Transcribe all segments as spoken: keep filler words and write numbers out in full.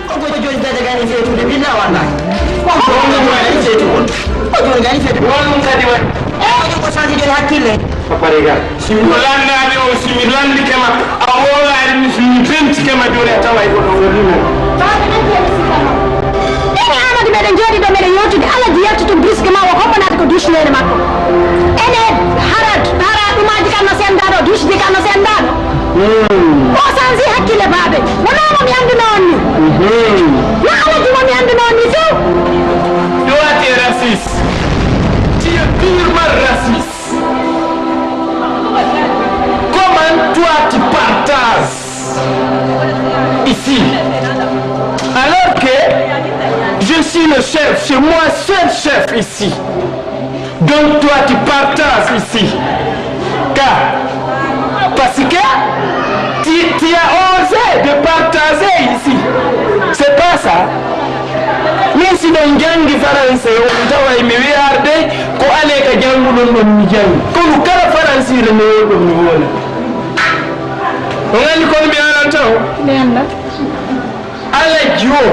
Ko ko joni dada gani feetude, billa walla? Ko ko joni gani feetude? Ko joni gani feetude? Wonum kadi waɗi. E ko joni ko santi joni hakkille? Ko pare gal. Si mi lannaani on, si mi lanndike ma, a woolaani mi, si mi bentike ma jooni, a taway ko ɗon woni mo. Baaɓe men kadi sikka ma. Min e Amadou meɗen jooɗi ɗo, meɗen yewtude Alhaji yalti tun brusquement, o hombo naati ko douche neene makko. Ene hara, hara ɗumaaji kan no senndaa ɗo, douche ji kan no senndaa ɗo. Hmm. O sansi hakkille baaɓe. Wonaa mo mi anndunoo on ni. Mhm. Naa Alhaji mo mi anndunoo on ni few. Toi, tu es raciste. Tu es purement raciste. Comment toi tu partages ici, alors que je suis le chef, c'est moi seul chef ici. Donc toi tu partages ici. Car, parce que tu, tu as osé de partager ici. C'est pas ça. Min si ɗon janngi faranse, on taway mi wiyaar de ko alee ka jannguɗon ɗon mi janngi. Kono kala faransiire newol ɗon mi woola. On anndi kono mi haalanta on? Mi annda. Alhaji o,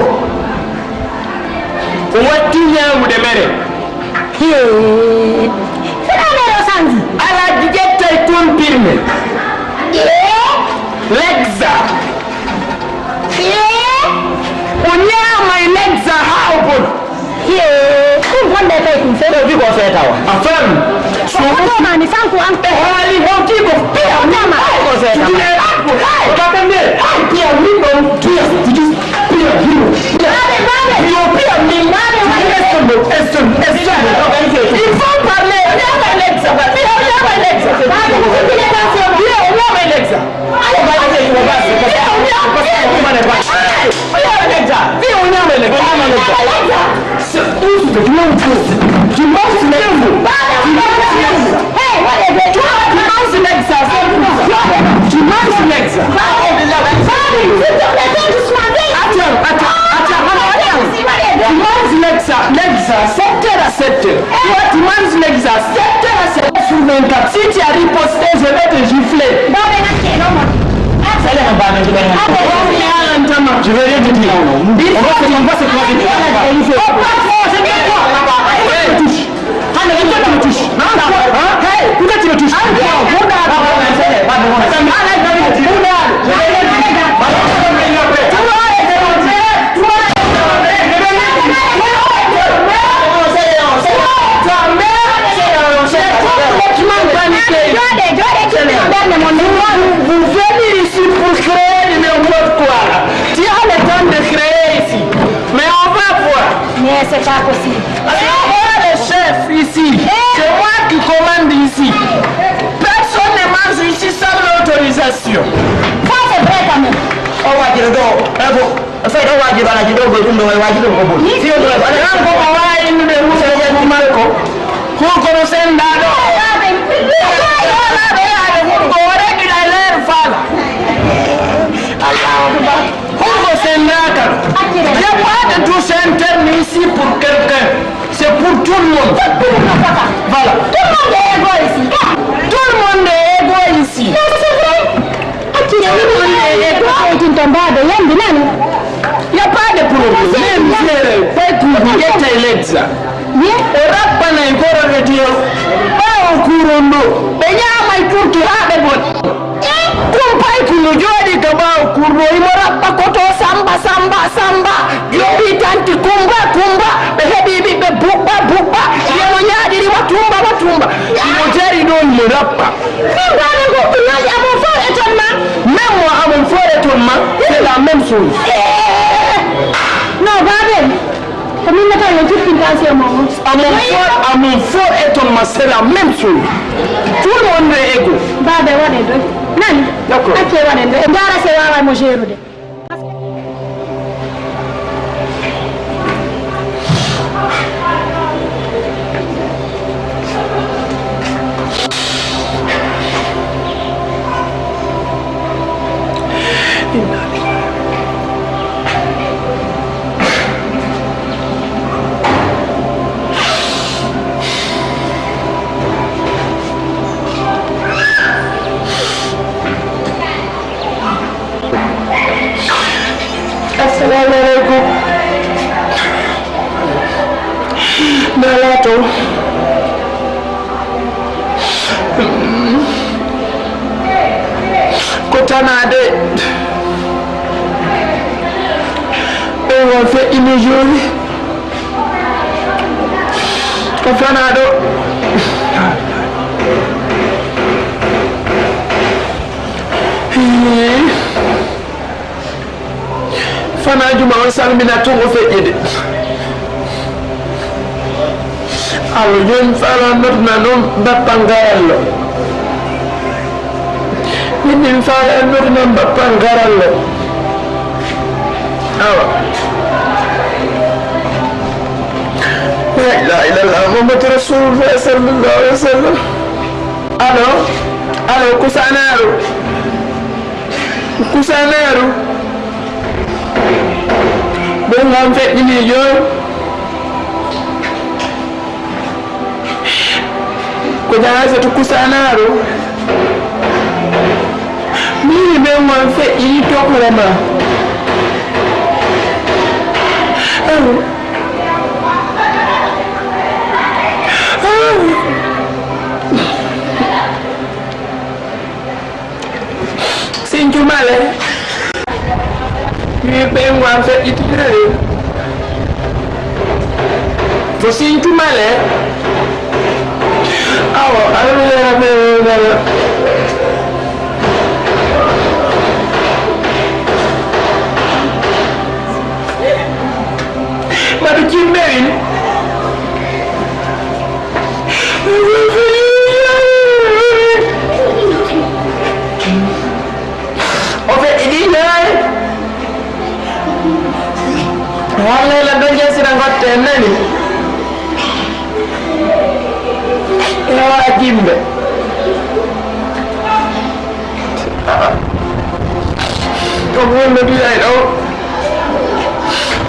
o watti ñaamude mere. Hee. Fina mere o sanji. Alhaji ƴettay toon pirme. Ee. Legza. Ee. O ñaamay legza haa o bona. Hee. Ɗum bonde kay ɗum fe. Ɗo wi ko feetawa. A faami? So o ɗo mani sanku an. E haali hewti ko piya. O ɗo mani. Ay, ko seeta. Ay, ko bakande. Ay, piya min ɗon. Piya, piya, piya, piya. Babe, babe. Yo, piya min. Babe, babe. Eston, eston, eston. Il faut parler. Piya, piya, piya, piya. Babe, il faut parler. Piya, piya, piya. Tu manges l'exa. Attends, attends, attends, attends. Tu manges l'exa, l'exa, sept heures à sept heures. Toi, tu manges l'exa, sept heures à sept heures sur vingt-quatre. Si tu as riposté, je vais te gifler. Babe, na ke no mo. Sale na babe, tu vas. Je vais rien te dire. On va se, on va se croiser. Hey. Hande ko tati no tush. Hande ko tati no tush. Vous, vous venez ici pour créer n'importe quoi. Tu as le temps de créer ici. Mais on va voir. Mais c'est pas possible. Alors, voilà le chef ici. C'est moi qui commande ici. Personne ne mange ici sans l'autorisation. Ça, c'est vrai quand même. O waajiro ɗo. Ebo. Fay ɗo waajiro Alhaji ɗo boy ɗum ɗo way waajiro ko boy. Fiyo ɗo. Kanko o waawi innude huuɗo makko. Huuɗo kono senda ɗo. Ko waɗa gila leer fala. Allahu Akbar. Pourquoi c'est là? Il n'y a pas de douche interne ici pour quelqu'un. C'est pour tout le monde. Voilà. Tout le monde est égaux ici. Tout le monde est égaux ici. Non, c'est vrai. Tout le monde est égaux. Il n'y a pas de problème. Même si, pas pour vous, il y a tel exa. O rappanay koro radio ɓaawo kuuron ɗo. Ɓe ñaamay kurki haa ɓe bon. Kumpay ko mo jooɗi ka ɓaawo kurɗo, imo raɓɓa koto samba, samba, samba. Joɓi tanti kumba, kumba. Ɓe heɓi ɓiɓɓe buɓɓa, buɓɓa. Yeno ñaaɗiri wa tumba, wa tumba. Imo jari ɗo, imo raɓɓa. Min mbaɗa ko ɗum naaji amon fof étonnement. Même moi, à mon fort étonnement, c'est la même chose. Eh, non, baben. Ko min nata yo jippin tension mo on. À mon fort, à mon fort étonnement, c'est la même chose. Tout le monde est égaux. Babe waɗe ɗo. Nani? D'accord. Acce waɗen ɗo. E ndaara se wawa mo gérude. Ko tanaade. Ɓe won feƴƴini jooni. Ko fanaaɗo. Hii. Fanaa juma on salmina tun o feƴƴi de. Allo, jooni faala nodna noon bappa ngarallo. Min min faala nodna bappa ngarallo. Awa. La ilaha illallah, Muhammadu Rasulullah sallallahu alaihi wasallam. Allo, allo, Kusanaaru. Kusanaaru. Ɓen ngam feƴƴini jooni. Ko jahasa to Kusanaaru. Mini ɓen ngam feƴƴini tokore ma. Sinthiou Malem. Min ɓen wa feƴƴitde. Ko Sinthiou Malem. Awa, alhamdulillah, rabbil alamin. Madu Jimmewin. O feƴƴi ɗi nayi. Wallay la doje sira ngotte en nani. Ewa jimbe. Ko wonno ɗi ay ɗon.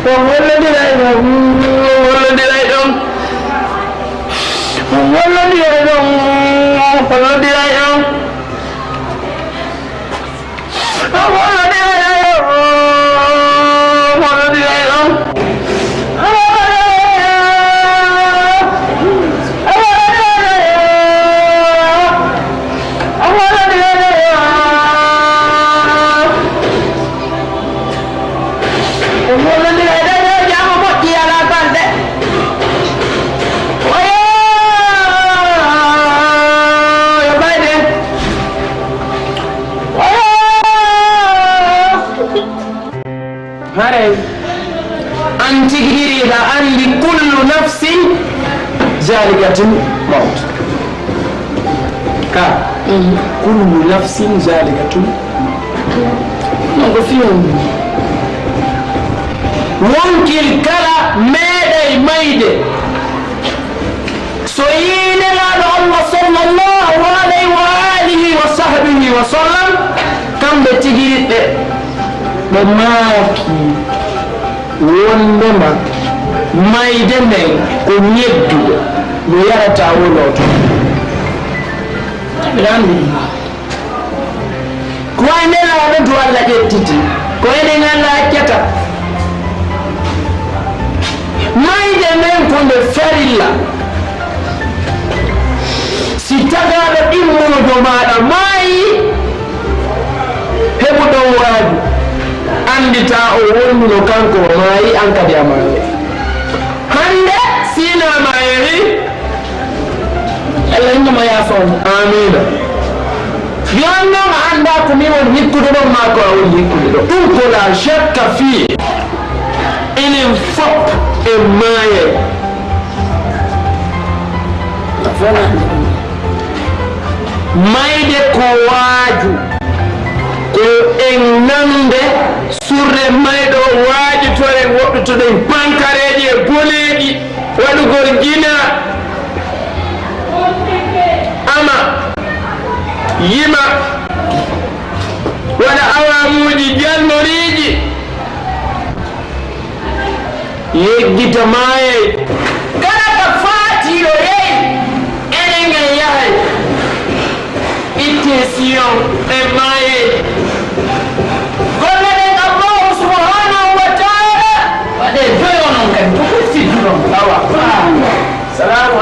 Ko wonno ɗi ay ɗon. Ko wonno ɗi ay ɗon. Ko wonno ɗi ay ɗon. Ko wonno ɗi ay ɗon. Haray an tigi iri hiɗa anndi kullu nafsin zalikatul mawt. Ka kullu nafsin zalikatul mawt. Non ko fiyon. Wonkil kala meeɗay mayde. So yii Nelaaɗo Allah sallallahu alayhi wa alihi wa sahbihi wa sallam, kamɓe tigi ɓe, ɓe maaki wondema mayde nden ko ñedduɗo, mo yarata wonooto. Ɓe anndi ɗum. Ko wayi Nelaaɗo to Allah ƴettiti, ko enen Allah accata. Mayde nden ko nde farilla. Si tagaaɗo ɗimmuɗo maaɗa maayi, heɓuɗo waaju, anndita o wonduno kanko o maayi, an kadi a maayi. Hannde, si hinaa ma yehi, Allah innama yaafoo. Amiina. Yo an noon a anndaa ko min woni hikkude ɗon maa ko a woni hikkude ɗon. Ɗum ko la shakka fii. Enen fof en maayay. Mayde ko waaju. Ko en nande surre mayɗo o waajitoren woɗɗotoɗen pankareeji e boleeji. Waɗugol jina, ama, yima, waɗa awamuuji jalnoriiji, yeggita maayay. Kala ka faatiiɗo yehi, enen en yahay. Itte siyon en maaye. Golle ɗen Allahu subhanahu wa ta'ala. Waɗe joyo non kadi, ko ɓurti duɗon. Awa. Ah. Salamu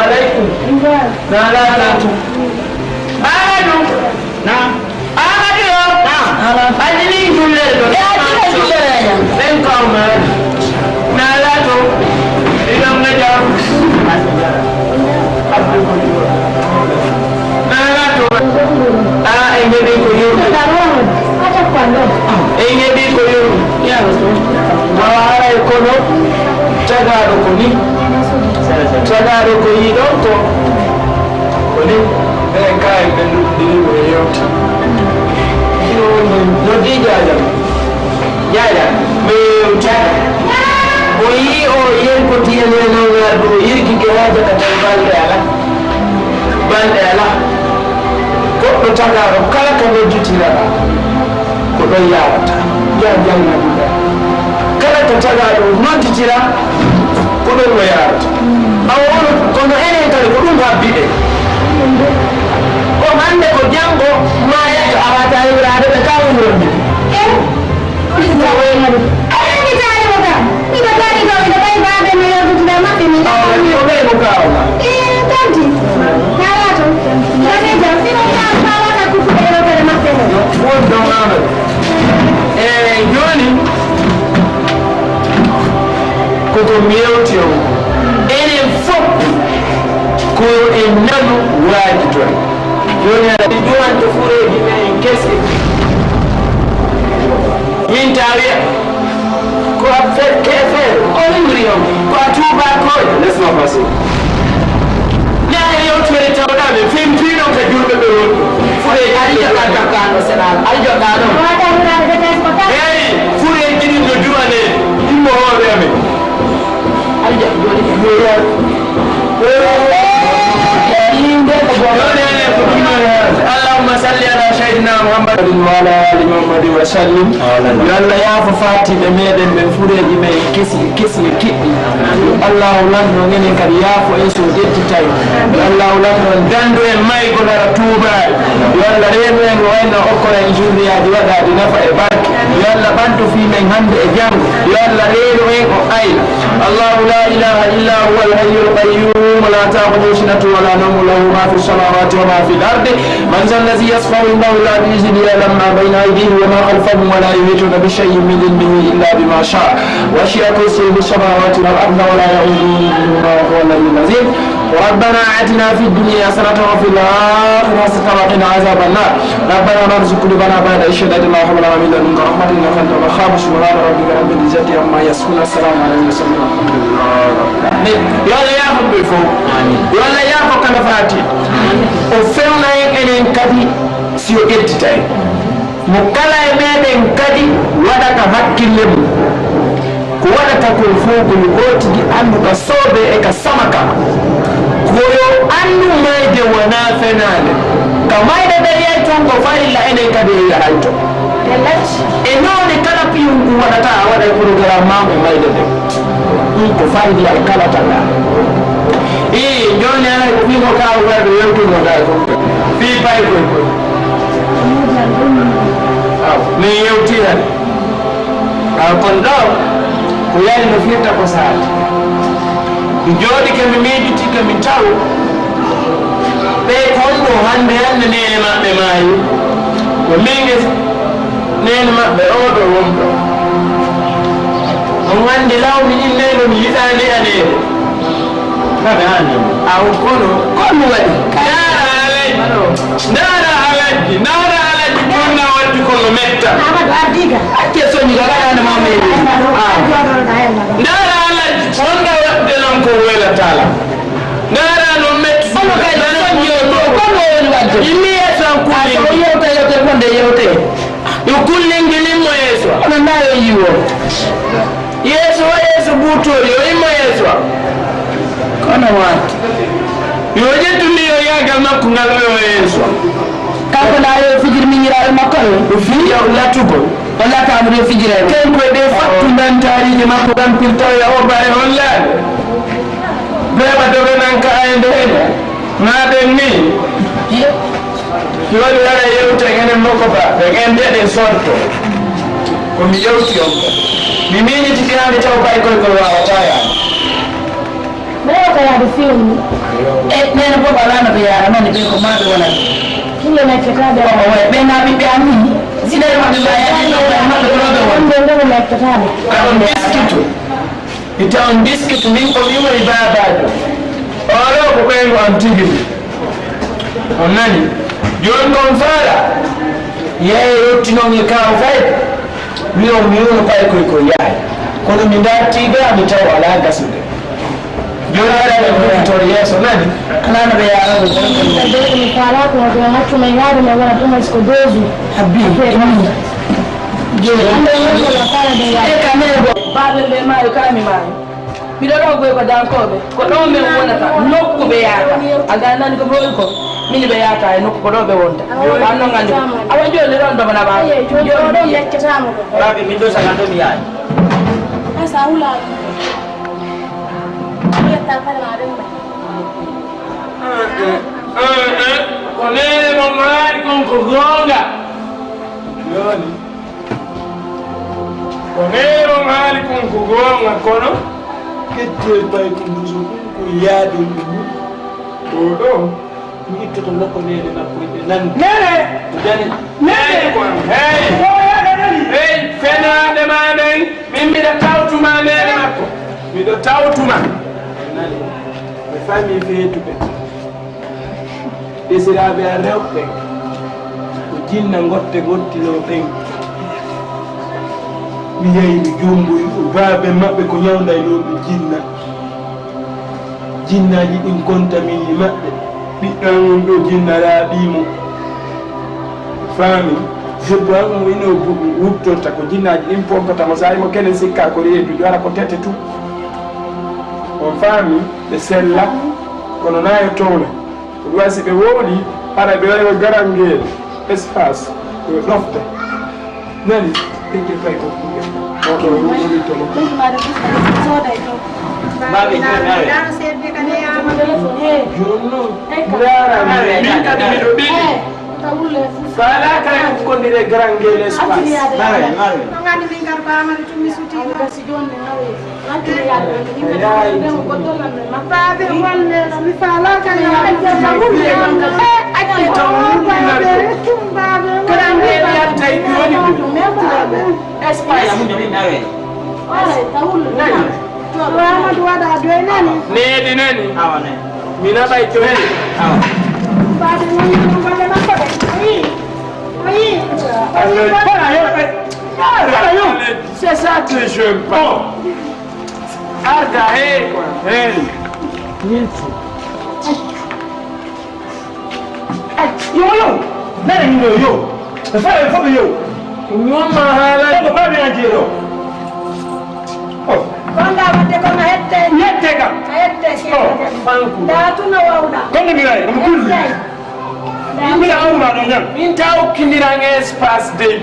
Naalaa tan. Aamadu. Naam. Aamadu yo. Naam. Addini jullere ɗo. E addini jullere ya. Ɓen kawma. Naalaa to. Iɗon na jam. Naalaa to. A, en heɓi ko yurɓe. En heɓi ko yurɓe. Awa haray kono tagaaɗo ko ni. Tagaaɗo ko yiɗon ko. Ko ni. Ɓe kayen ɓe nduɗɗiri ɓe yewti. Ɗum woni noddi Jaaja. Jaaja, ɓe yewti. O yii o yenkoti en e noon ardu o yirgike haa jaka tawi balɗe alaa. Balɗe alaa. Goɗɗo tagaaɗo kala ka nodditiraɗaa. Ko ɗon yaarata. Yaa jannga ɗum ɗon. Kala ko tagaaɗo nodditira, ko ɗon o yaarata. Awa wano kono enen kadi ko ɗum habbi en. Ko hannde ko janngo maa yetto awata yewraade ɓe ka woni wonde. E? Ɗum ko wayno ɗum. A yewtitaani mo kam. Miɗo daari ɗo, miɗo ɓayi baaba en no yewtida maɓɓe, mi Awa, ko ɓey mo kaawata. E, tanti. Yaawa to. Mbaɗee jam. Miɗo kaawata kuttuɗe yewtere maɓɓe ɗo. Won ɗon amen. E, jooni, koko mi yewti on. Enen fof, ko en nanu waajitoy. Jooni aɗa mi juwanto fureeji men kesi. Min tawi ko a fe-, ke feere, o umri on, ko a tuubakoojo. Laisse-moi passer. Nde a yewtere tawɗaa ɓe, fimtiiɗon ka julɓe ɓe woni. Fuɗe ari joɗɗaa joɗɗaano senaal, ari joɗɗaano. Eyi, fureeji ɗin no juwane, immo hoore amen. Ari joɗɗaa, joɗɗaa. Joɗɗaa, ko ɗum woni. Allahumma salli ala sayyidina Muhammad wa ala ali Muhammad wa sallim. Yo Allah yaafo faatiiɓe meɗen ɓen fureeji men kesi, kesi e kiɗɗi. Yo Allahu lanɗo on enen kadi yaafo en so ƴettitay. Yo Allahu lanɗo on dandu en maygol hara tuubaali. Yo Allah reenu en o wayno okkora en zurriyaaji waɗaaɗi nafa e barke. Yo Allah ɓantu fii men hannde e janngo. Yo Allah reenu en o ayna. الله لا إله إلا هو الحي القيوم لا تأخذه سنة ولا نوم له ما في السماوات وما في الأرض من ذا الذي يشفع عنده إلا بإذنه يعلم ما بين أيديهم وما خلفهم ولا يحيطون بشيء من علمه إلا بما شاء وسع كرسيه السماوات والأرض ولا يئوده حفظهما وهو العلي العظيم. ربنا آتنا في الدنيا حسنة وفي الآخرة حسنة وقنا عذاب النار. ربنا لا تزغ قلوبنا بعد إذ هديتنا وهب لنا من لدنك رحمة إنك أنت الوهاب. سبحان ربك رب العزة عما يصفون. السلام على المرسلين. الحمد لله رب العالمين. Yo Allah yaafo ɓe fof. Amin. Yo Allah yaafo kala faati. O fewna en enen kadi si o ƴettita en. Mo kala e meɗen kadi waɗata hakkille mum. Ko waɗata kon fof ko yo ootigi anndu ka soobee e ka sama ka. Ko yo anndu mayde wonaa fenaande. Ka mayde nden yahi ton ko farilla, enen kadi en yahay ton. E noone kala piyum ɗum waɗata a waɗay programme ma e mayde nden. Ɗum ko farilla e kala tagaaɗo. Ii, jooni hay ko fii ko kaw fayde yewtugo ndaa ko. Fii pay koy koy. Aw, min yewtii hade. Aw, kono ɗo, ko yani no firta ko saati. Mi jooɗike, mi miijitike, mi taw ɓe kon ɗo hannde, hannde neene maɓɓe maayi. Ko min e neene maɓɓe oo ɗo wonɗo. On anndi law mi innayno mi yiɗaani aneede. Aw kono, ko mi waɗi? Ndaara alay. Ndaara Alhaji, ndaara Alhaji, bonna waddi ko no metta. Amadou ardiga. Acce soñi ko gaɗano ma meɗi. Ah. Ndaara Alhaji, wonda wadde lan ko welatala. Ndaara no metti. Ono kay soñi yo to, ko no woni wadde? Immi yeeso an ko. Ah, so yewte, yewte, konde yewte. Yo kullingilin mo yeeso. Ono ndaaro yiwo. Yeeso wa yeeso buutoori, yo immo yeeso wa. Kono waati. Yo ƴettu mi yo yaagal makko ngal o yo yeeso wa. Kanko na yo fijir miñiraaɓe makko ɓe. O fii yo latugol. O lataama yo fijiree. Kanko e ɓe fattu nan taariije makko ɗan pirtaw ya o ɓaare hollaade. Beeɓa doganan ka ayde hene. Maaɗen ni, mi waɗi hara yewte enen moko ba, ɓe en mbiyaɗen sorto. Ko mi yewti on ko. Mi miñititi haa mi taw bay koy koy waawata yaade. Ɓeeɗo ko yaade fewndo. E ɓeen fof alaa no ɓe yaara, mani ɓe ko maa ɓe wonata. Ɗum ɓe meccata ɓe. Omo wayi ɓe naa ɓiɓɓe am ni. Si ɓe maɓɓe ma yaade ɗo ɓe maɓɓe ko ɗo ɓe wonata. Ɗum ɓe meccata ɓe. Aɗon biskitu. Mi tawan biskitu min ko mi woni baabaajo. Oɗo ko ɓeyngu am tigi. On nani? Jooni kon faala. Yeeye yottinon e kaaw fayde. Wi'on mi wuro paykoy ko yaay. Kono mi dartii ga mi taw alaa gasude. Jooni aɗa ɓe kuɓitoro yeeso nani? Alaa no ɓe yaarata. Ɓe mi faalaa ko ɓe ngaccu men yaade men wona ɗum hay so ko deux jours. Habbi. Jooni. E kamere go. Baaɓe ɓe maayo kala mi maayo. Miɗo ɗo goy ko dankooɓe. Ko ɗo men wonata. Nokku ɓe yaata. A ganndani ko ɓe woni ko. Min ɓe yaata e nokku ko ɗo ɓe wonta. An noon nganndi ko. Awa jooni ɗon domana ɓaaɓe. Jooni ɗo yeccataama ɗo. Baaɓe min ɗo sagan ɗo mi yaay. Ay sa wulaani. Yetta kala ma ɗum. Ko neene mo maari kon ko goonga. Jooni. Ko neene mo maari kon ko goonga kono. Keddee pay ko nduso ɗum ko yaade ɗum. Ko ɗo. Mi ittoto nokko neene makko e nande. Neene! Jani. Neene! Hey! Ko yaade nani? Hey, fenaande ma nden, min miɗo tawtuma neene makko. Miɗo tawtuma. Nani? Ɓe faami feetuɓe. Desiraaɓe an rewɓe, ko jinna ngotte ngottinoo ɓen. Mi yehi mi juumboyi, baabe maɓɓe ko ñawndaynooɓe jinna. Jinnaaji ɗin kontamini maɓɓe. Ɓiɗɗo an on ɗoo jinna laaɓii mo. Faami? Debbo an mo ino bu-, wuttorta ko jinnaaji ɗin pompata mo, saa'i mo kenen sikkaa ko reedujo, hara ko tete tun. On faami? Ɓe sella, kono naa yo towna. Ɗum waɗi si ɓe wowlii, hara ɓe waɗi garangel, espace, ko ɗofta. Nani? Ɓe pay ko ɗum. Oɗo ɗum woni to ɗum. Babe, joni nawe. Jooni noon, ndaara min. Min kadi miɗo ɓiɗi. Faalaaka e hukkondire garangel espace. Nawe, nawe. Ko ngani min kadi ko Amadou Tummi suti. Baabe, wonde no mi faalaaka. Acce taw wumminarɗo. Kono an ɓe yalta e jooni ɗum. Espace. Amadou waɗa doy nani. Needi nani. Mi naɓay jooni. Baabe, woni ɗum golle makko de. Oui. Oui. Voilà, yo, voilà, yo. C'est ça que j'aime pas. Arda, hey, hey. Yes. Ay, yo, yo. Nana ni yo, yo. Fa fa yo. Nyoma hala. Ko ba mi anje yo. Oh. Konda wate kono hette. Hette ka. Hette si. Oh, fanku. Da tuna wawda. Kono mi ray, ko kullu. Min taw kindirang espace de.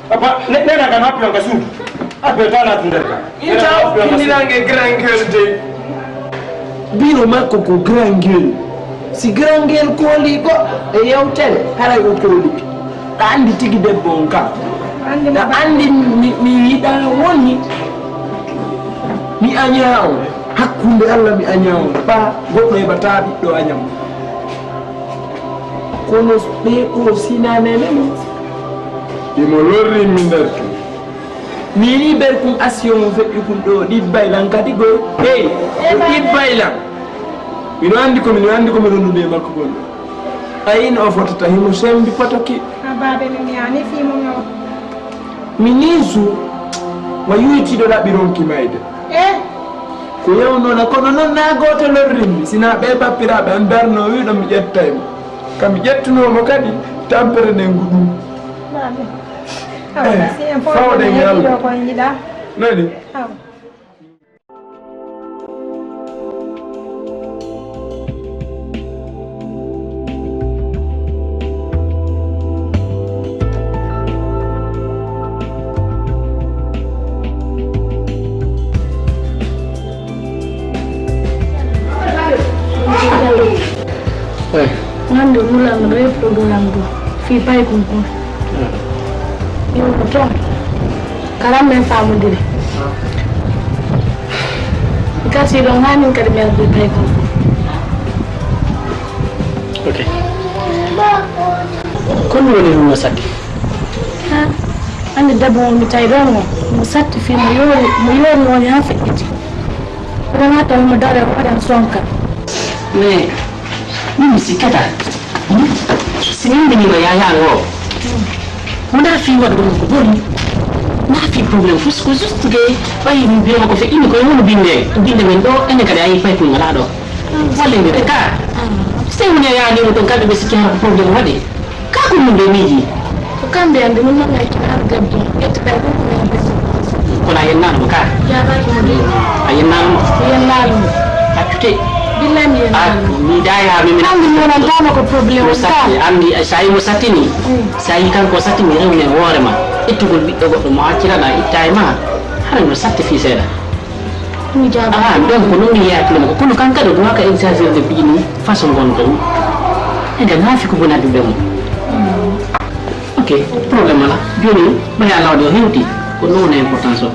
Papa, ne, nena kan happy on ka suudu. Happy tana tun nder ka. Inta o kindirange grand gueule de. Biro makko ko grand gueule. Si grand gueule kooli ko e yewtere, haray o kooli. Ɗa andi tigi debbo on kam. Ɗa andi mi, mi yiɗa woni. Mi aña on. Hakkunde Allah mi aña on. Ba goɗɗo heɓata ɓiɗɗo añam. Kono ɓe o sinanene mo. Imo lorri mi nder tun. Mini ber kun asiyo mo feƴƴu kun ɗo ɗibbay lan kadi goy. Hey, ko ɗibbay lan. Miɗo andi ko miɗo andi ko mi rondude e makko gonɗo. Ayin o fotata himo sembi potoki. Ababe mi mi ani fimo ngaw. Mi niisu wa yuitiɗo laɓi ronki mayde. Eh. Ko yawnoo na kono noon na gooto lorrimmi, sinaa ɓee bappiraaɓe am darnoo wiɗo mi ƴettay mo. Ka mi ƴettunoo mo kadi, tampere nden ngu ɗum. Awa, eh, si en fof fawde en e Allah. Nani? Awa. Nande mulan no ɗo e programme ɗo fii paykun kun. Yo ko toon. Karam men faamodire. Mi Kasi ɗon haa min kadi mi ardi pay kon. Ok. Ko ɗum woni ɗum no satti? Ha, hannde debbo mo mi tawi ɗon o, mo satti fii mo yoori, mo yoori woni haa feƴƴiti. Kono maa tawi mo dara o waɗan sonka. Mais min mi sikkata. Hmm? Si min mbinima yaya ngo. Mo na fii waɗude ko boni. Na fii problème fof ko juste que ɓayi mi biyama ko feƴƴini koye wonu binde. Binde men ɗo enen kadi ayi pay ko ngala ɗo. Walle mi ka. Sey woni a yaani mo ton kamɓe ɓe sikki hara ko problème waɗi. Ka ko min ɓe miiji. Ko kamɓe ande min noon ay kina gabdi. Ƴetta kay ko ko men besi. Kono a yennaano mo ka. Jaabaki mo de. A yennaano mo. Yennaano mo. Hakkite. Billahi mi yennaano mo. Mi daaya mi min. Kamɓe mi wonantano ko problème on ka. Andi sa yi mo sattini. Sa yi kanko sattini rewne hoore ma. Ittugol ɓiɗɗo goɗɗo mo accirana itta e ma. Hara no satti fii seeɗa. Mi jaaba. Ah, donc ko noon mi yeeyata ɗum ko. Kono kan kadi o ɗum waka exagérde piiji mum façon gonɗo ɗum. E nde maafi ko bonat ɓe mum. Ok, problème ala. Jooni ɓaya lawde o hewti. Ko noon importance o.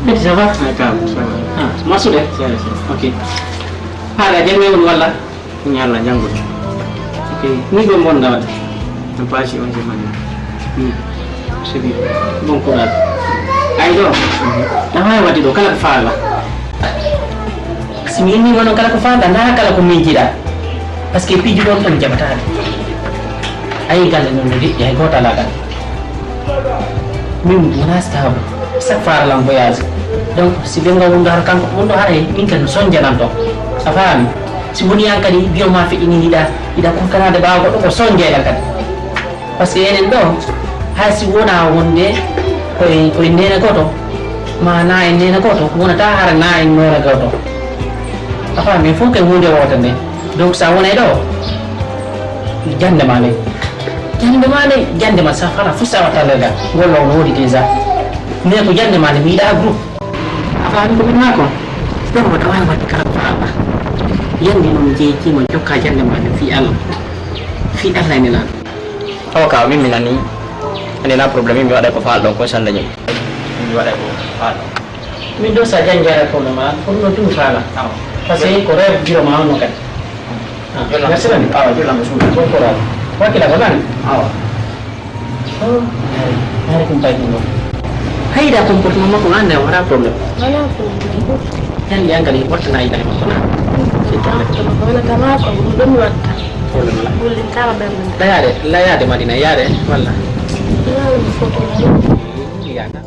Beti, ça va? Ah, calme, ça va. Ah, masude? Ça va, ça va. Ok. Haala jangme on walla? Ñalla janngude. Ok. Ni ɓe mbonda waɗde? No paasi on jamani. Hmm. C'est bien. Bon courage. Ay ɗo. Tama e waɗde ɗo kala ko faala. Si mi inni wono kala ko faala, na kala ko miijiɗa. Parce que piiji ɗon ɗon jaɓataade. Ayi galle non no deƴƴi, hay gooto alaa galle. Min wona stable. Chaque fois aɗa lan voyage. Donc si ɓe ngaw ɗum daro kanko ɗum ɗo haray min kan sonjanan to. A faami? Si woni an kadi biyo ma feƴƴini hiɗa hiɗa kokkanade ɓawa goɗɗo ko sonjayɗan kadi. Parce que enen ɗo hay si wona wonde koye koye nene goto ma na en nene goto wonata hara na en none goto. A faami fof ke hunde wote nde. Donc sa wonay ɗo jande ma nde jande ma nde jande ma sa fala fof sa watta lega ngol law no wodi déjà. Mais ko jande ma nde mi yiɗa groupe. A faami ko min maa ko? Ɗon mboɗo waawi waɗde kala ko faalɗa. Yandi noon jeejii mo jokka jannde maa nde fii Allah. Fii Allah e Nelaaɗo. Awa ka min mi nani. Ene na problème mi waɗa ko faalɗo ko sanda ñi. Mi waɗa ko faalɗo. Min ɗo sa janngi ara problème a pour no tun faala. Awa. Parce que ko rêve biro ma on no kadi. Ah, jolla merci. Awa jolla mo suudu. Bon courage. Wakila ko nan. Awa. Hari kum pay ɗum ɗon. Hayda comportement makko ande wala problème. Wala problème. Hande an kadi wattana hayda e makko na. Wala tama ko ɗum ɗum watta. Problème la. Ɓulli kala ɓe ɗum. Layade layade madina yade walla. Yade foto. Yada.